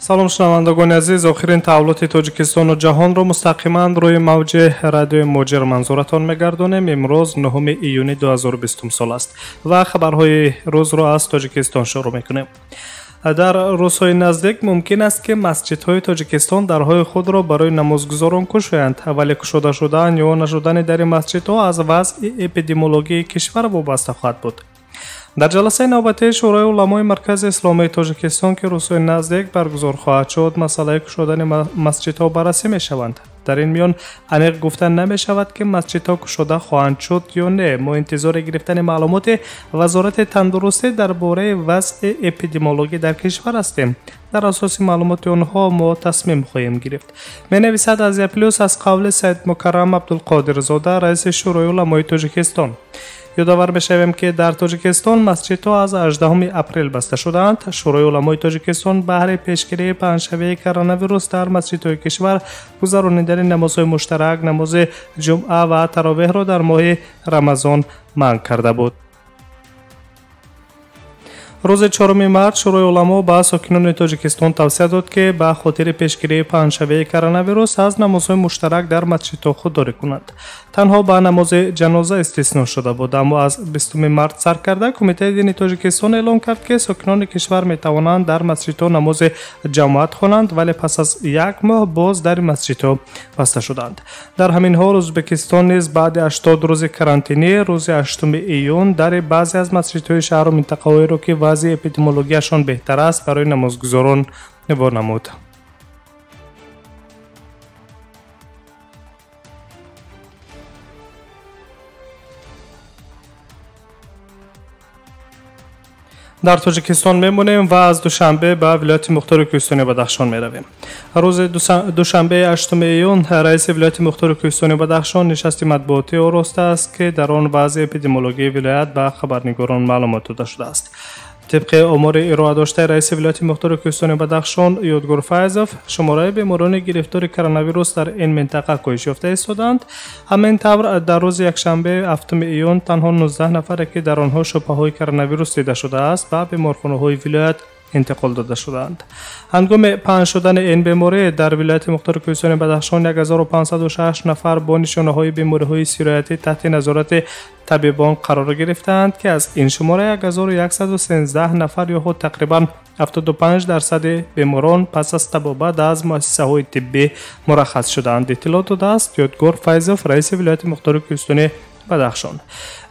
Салом, шунавандагони азиз. Охирин таҳаввулоти Тоҷикистону ҷаҳонро мустақиман рӯи мавҷи радиои Муҳоҷир манзуратон мегардонем. Имрӯз 9 июни 2020 сол аст ва хабарҳои рӯзро аз Тоҷикистон шурӯъ мекунем. Дар рӯзҳои наздик мумкин аст, ки масҷидҳои Тоҷикистон дарҳои худро барои намозгузорон кушоянд, вале кушода шудан ё нашудани дари масҷидҳо аз вазъи эпидемиологии кишвар вобаста хоҳад буд. Дар ҷаласаи навбатии Шӯрои уламои Маркази Исломии Тоҷикистон, ки рӯзҳои наздик баргузор хоҳад шуд, масъалаи кушодани масҷидҳо баррасӣ мешаванд. Дар ин миён аниқ гуфта намешавад, ки масҷидҳо кушода хоҳанд шуд ё не. Мо интизори гирифтани маълумоти Вазорати тандурустӣ дар бораи вазъи эпидемиологӣ дар кишвар ҳастем. Дар асоси маълумоти онҳо мо тасмим хоҳем гирифт, менависад Азия Плюс аз қавли Саидмукаррам Абдулқодирзода, раиси Шӯрои уламои Тоҷикистон. Ёдовар мешавем, ки дар Тоҷикистон масҷидҳо аз 18 апрел баста шудаанд. Шӯрои уламои Тоҷикистон баҳри пешгирии паҳншавии коронавирус дар масҷидҳои кишвар гузаронидани намозҳои муштарак, намози ҷумъа ва таровеҳро дар моҳи Рамазон манъ карда буд. Рӯзи 4 март Шӯрои уламо ба сокинони Тоҷикистон тавсия дод, ки ба хотири пешгирии паҳншавии коронавирус аз намозҳои муштарак дар масҷидҳо худдорӣ кунанд. Танҳо ба намози ҷаноза истисно шуда буд, аммо аз 20 март сар карда Кумитаи дини Тоҷикистон эълон кард, ки сокинони кишвар метавонанд дар масҷидҳо намози ҷамоат хонанд, вале пас аз як моҳ боз дари масҷидҳо баста шуданд. Дар ҳамин ҳол Ӯзбекистон низ баъди 80 рӯзи карантинӣ рӯзи 8 июн дари баъзе аз масҷидҳои шаҳру минтақаҳоеро, ки вазъи эпидемиологияшон беҳтар аст, барои намозгузорон во намуд. Дар Тоҷикистон мемонем ва аз Душанбе ба вилояти Мухтори Кӯҳистони Бадахшон меравем. Рӯзи душанбе 8 июн раиси вилояти Мухтори Кӯҳистони Бадахшон нишасти матбуотӣ оростааст, ки дар он вазъи эпидемиологии вилоят ба хабарнигорон маълумот дода шудааст. Тибқи омори ироа доштаи раиси вилояти Мухтори Кӯҳистони Бадахшон Ёдгор Файзов, шумораи беморони гирифтори коронавирус дар ин минтақа коҳиш ёфта истодаанд. Ҳамин тавр, дар рӯзи якшанбе 7 июн танҳо 19 нафаре, ки дар онҳо шубҳаҳои коронавирус дида шудааст, ба беморхонаҳои вилоят интиқол дода шудаанд. Ҳангоми паҳн шудани ин беморӣ дар вилояти Мухтори Кӯҳистони Бадахшон 1506 нафар бо нишонаҳои бемориҳои сироятӣ таҳти назорати табибон қарор гирифтаанд, ки аз ин шумора 1113 нафар ё худ тақрибан 75% беморон пас аз табобат аз муассисаҳои тиббӣ мураххас шудаанд, иттилоъ додааст Ёдгор Файзов, раиси вилояти Мухтори Кӯҳистони Бадахшон.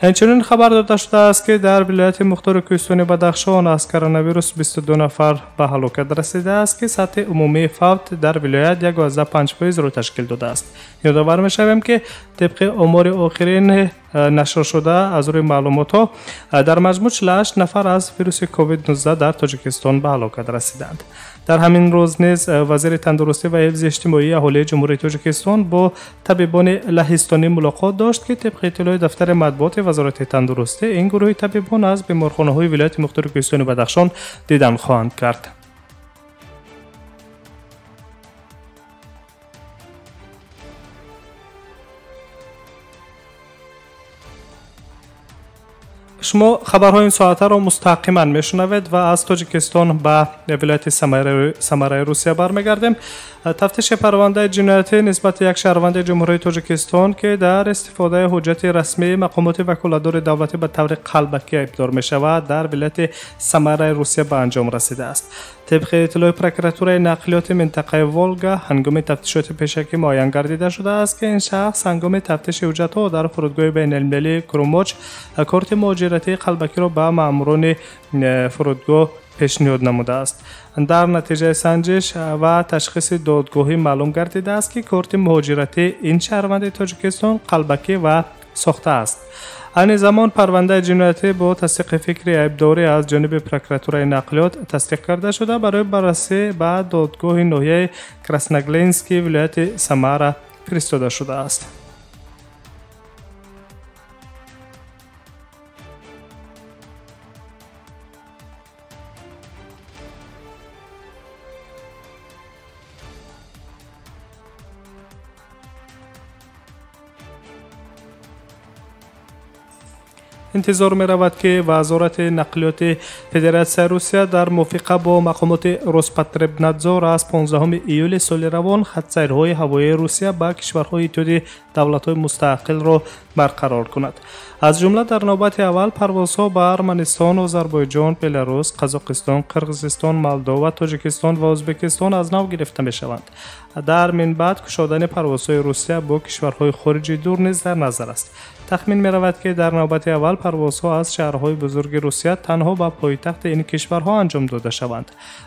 Инчунин хабар дода шудааст, ки дар вилояти Мухтори Кӯҳистони Бадахшон аз коронавирус 22 нафар ба ҳалокат расидааст, ки сатҳи умумии фавт дар вилоят 1,5%-ро ташкил додааст. Ёдовар мешавем, ки тибқи омори охирин нашршуда аз рӯи маълумотҳо дар маҷмӯъ 48 нафар аз вируси COVID-19 дар Тоҷикистон ба ҳалокат расиданд. Дар ҳамин рӯз низ вазири тандурустӣ ва ҳифзи иҷтимоии аҳолии Ҷумҳурии Тоҷикистон бо табибони лаҳистонӣ мулоқот дошт, ки тибқи иттилои дафтари матбуоти Вазорати тандурустӣ ин гурӯҳи табибон аз беморхонаҳои вилояти Мухтори Кӯҳистони Бадахшон дидан хоҳанд кард. Шумо хабарҳои ин соатаро мустақиман мешунавед ва аз Тоҷикистон ба вилояти Самараи Русия бармегардем. Тафтиши парвандаи ҷиноятӣ нисбати як шаҳрванди Ҷумҳурии Тоҷикистон, ки дар истифодаи ҳуҷҷати расмии мақомоти ваколатдори давлатӣ ба таври қалбакӣ айбдор мешавад, дар вилояти Самараи Русия ба анҷом расидааст. Тибқи иттилои прокуратураи нақлиёти минтақаи Волга, ҳангоми тафтишоти пешакӣ муайян гардида шудааст, ки ин шахс ҳангоми тафтиши ҳуҷҷатҳо дар фурудгоҳи байналмилалии Курумоч корти муҳоҷиратии қалбакиро ба маъмурони фурудгоҳ пешниҳод намудааст. Дар натиҷаи санҷиш ва ташхиси додгоҳӣ маълум гардидааст, ки корти муҳоҷиратии ин шаҳрванди Тоҷикистон қалбакӣ ва сохта аст. Айни замон парвандаи ҷиноятӣ бо тасдиқи фикри айбдорӣ аз ҷониби прокуратураи нақлиёт тасдиқ карда шуда, барои баррасӣ ба додгоҳи ноҳияи Красноглинский вилояти Самара фиристода шудааст. Интизор меравад, ки Вазорати нақлиёти Федератсияи Русия дар мувофиқа бо мақомоти Роспотребнадзор аз 15 июли соли равон хатсайрҳои ҳавоии Русия ба кишварҳои Иттиҳоди давлатҳои мустақилро барқарор кунад. Аз ҷумла дар навбати аввал парвозҳо ба Арманистон, Озарбойҷон, Беларус, Қазоқистон, Қирғизистон, Молдова, Тоҷикистон ва Ӯзбекистон аз нав гирифта мешаванд. Дар минбаъд кушодани парвозҳои Русия бо кишварҳои хориҷи дур низ дар назар аст. Тахмин меравад, ки дар навбати аввал парвозҳо аз шаҳрҳои бузурги Русия танҳо ба пойтахти ин кишварҳо анҷом дода шаванд.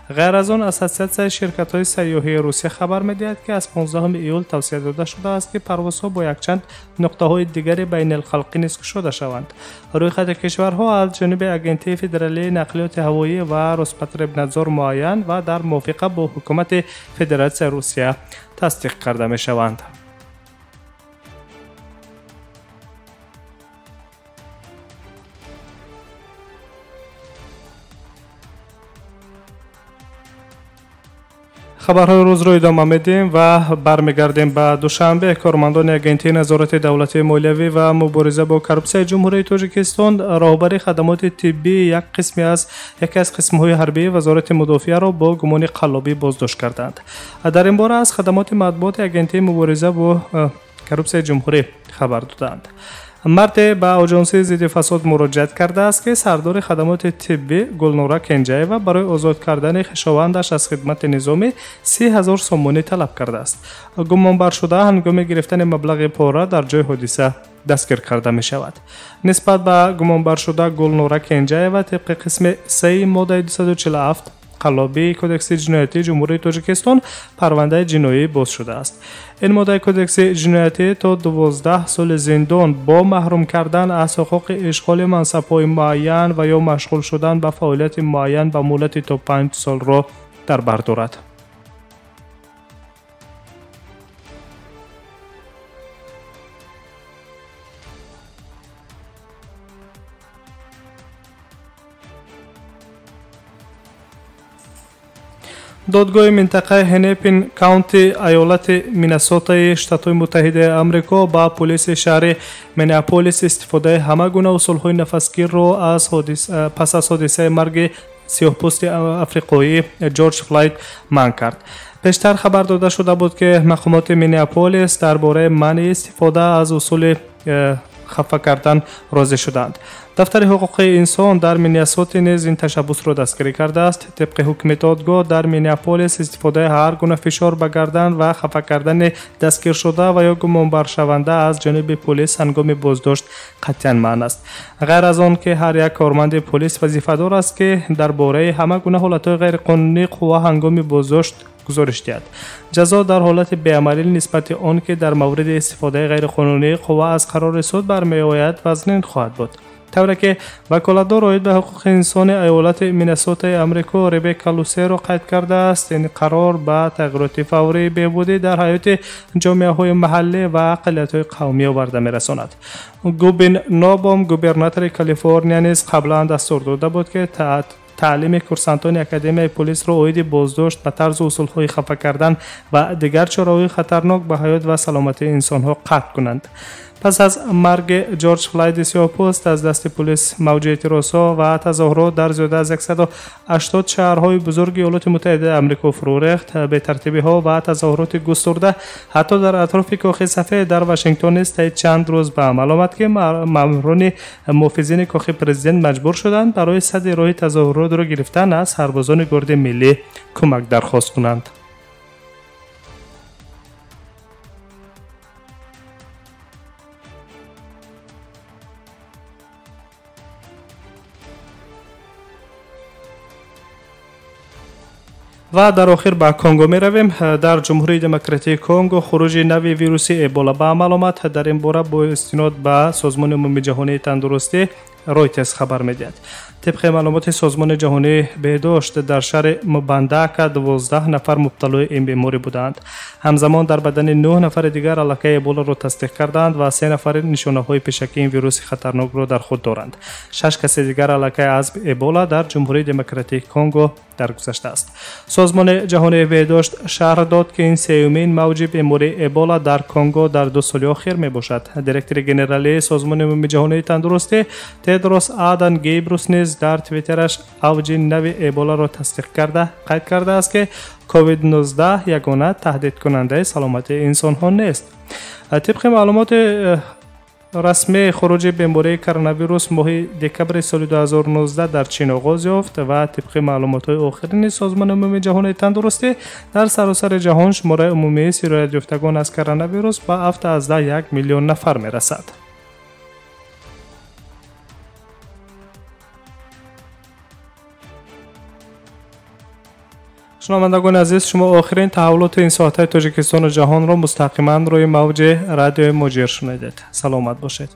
Ғайр аз он, Ассотсиатсияи ширкатҳои сайёҳии Русия хабар медиҳад, ки аз 15 июл тавсия дода шудааст, ки парвозҳо бо якчанд нуқтаҳои дигари байналхалқӣ низ кушода шаванд. Рӯйхати кишварҳо аз ҷониби Агентии федералии нақлиёти ҳавоӣ ва Роспотребнадзор муайян ва дар мувофиқа бо ҳукумати Федератсияи Русия тасдиқ карда мешаванд. Хабарҳои рӯзро идома медиҳем ва бармегардем ба Душанбе. Кормандони Агентии назорати давлатии молиявӣ ва мубориза бо коррупсияи Ҷумҳурии Тоҷикистон роҳбари хадамоти тиббӣ яке аз қисмҳои ҳарбии Вазорати мудофиаро бо гумони қаллобӣ боздошт карданд. Дар ин бора аз хадамоти матбуоти Агентии мубориза бо коррупсияи ҷумҳурӣ хабар доданд. Марде ба Оҷонсии зидди фасод муроҷиат кардааст, ки сардори хадамоти тиббӣ Гулнора Кенҷаева барои озод кардани хешовандаш аз хидмати низомӣ 30 000 сомонӣ талаб кардааст. Гумонбаршуда ҳангоми гирифтани маблағи пора дар ҷои ҳодиса дастгир карда мешавад. Нисбат ба гумонбаршуда Гулнора Кенҷаева тибқи қисми 3 моддаи 247 қаллобии Кодекси ҷиноятии Ҷумҳурии Тоҷикистон парвандаи ҷиноӣ боз шудааст. Ин моддаи Кодекси ҷиноятӣ то 12 соли зиндон бо маҳрум кардан аз ҳуқуқи ишғоли мансабҳои муайян ва ё машғул шудан ба фаъолияти муайян ба муҳлати то 5 солро дар бар дорад. Додгоҳи минтақаи Ҳенепин Каунти аёлати Миннесотаи Штатҳои Муттаҳидаи Амрико ба полиси шаҳри Миннеаполис истифодаи ҳама гуна усулҳои нафасгирро пас аз ҳодисаи марги сиёҳпӯсти африқоӣ Ҷорҷ Флойд манъ кард. Пештар хабар дода шуда буд, ки мақомоти Миннеаполис дар бораи манъи истифода аз усули хафа кардан розӣ шуданд. Дафтари ҳуқуқи инсон дар Миннесоти низ ин ташаббусро дастгирӣ кардааст. Тибқи ҳукми додгоҳ, дар Миннеаполис истифодаи ҳар гуна фишор ба гардан ва хафа кардани дастгиршуда ва ё гумонбаршаванда аз ҷониби полис ҳангоми боздошт қатъиян манъ аст. Ғайр аз он ки ҳар як корманди полис вазифадор аст, ки дар бораи ҳама гуна ҳолатҳои ғайриқонунии қувва ҳангоми боздошт гузориш диҳад. Ҷазо дар ҳолати беамалӣ нисбати он ки дар мавриди истифодаи ғайриқонунии қувва аз қарори суд бармеояд, вазнин хоҳад буд. Тавре ки ваколатдор оид ба ҳуқуқи инсони аёлати Миннесотаи Амрико Ребекка Лусеро қайд кардааст, ин қарор ба тағйироти фаврии беҳбудӣ дар ҳаёти ҷомеаҳои маҳаллӣ ва ақаллиятҳои қавмӣ оварда мерасонад. Губин Нобом, губернатори Калифорния, низ қаблан дастур дода буд, ки таълими курсантони академияи полисро оиди боздошт ба тарзу усулҳои хафа кардан ва дигар чораҳои хатарнок ба ҳаёт ва саломатии инсонҳо қатъ кунанд. Пас аз марги Ҷорҷ Флайди сиёҳпӯст аз дасти полис мавҷи эътирозҳо ва тазоҳурот дар зиёда аз 180 шаҳрҳои бузурги Иёлоти Муттаҳидаи Амрико фурӯ рехт. Бетартибиҳо ва тазоҳуроти густурда ҳатто дар атрофи Кохи Сафед дар Вашингтон низ таи чанд рӯз ба амал омад, ки маъмурони муҳофизини кохи президент маҷбур шуданд барои садди роҳи тазоҳуротро гирифтан аз сарбозони Гвардияи миллӣ кӯмак дархост кунанд. Ва дар охир ба Конго меравем. Дар Ҷумҳурии Демократии Конго хуруҷи нави вируси Эбола ба амал омад. Дар ин бора бо истинод ба Созмони умумиҷаҳонии тандурустӣ Ройтерс хабар медиҳад. Тибқи маълумоти Созмони ҷаҳонии беҳдошт, дар шаҳри Мбандака 12 нафар мубталои ин беморӣ буданд. Ҳамзамон дар бадани 9 нафари дигар аллакай Эболаро тасдиқ карданд ва се нафари нишонаҳои пешакии ин вируси хатарнокро дар худ доранд. Шаш каси дигар аллакай аз Эбола дар Ҷумҳурии Демократии Конго даргузаштааст. Созмони ҷаҳонии беҳдошт шарҳ дод, ки ин сеюмин мавҷи бемории Эбола дар Конго дар 2 соли охир мебошад. Директори генералии Созмони умумии ҷаҳонии тандурустӣ Тедрос Адан Гебрус низ дар твиттераш авҷи нави Эболаро тасдиқ карда, қайд кардааст, ки COVID-19 ягона таҳдидкунандаи саломатии инсонҳо нест. Тибқи маълумоти расмии, хуруҷи бемории коронавирус моҳи декабри соли 2019 дар Чин оғоз ёфт ва тибқи маълумотҳои охирини Созмони умумии ҷаҳонии тандурустӣ, дар саросари ҷаҳон шумораи умумии сироятёфтагон аз коронавирус ба 7,1 миллион нафар мерасад. Шунавандагони азиз, шумо охирин таҳаввулоти ин соатҳои Тоҷикистону ҷаҳонро мустақиман рӯи мавҷи радиои Муҷир шунидед. Саломат бошед.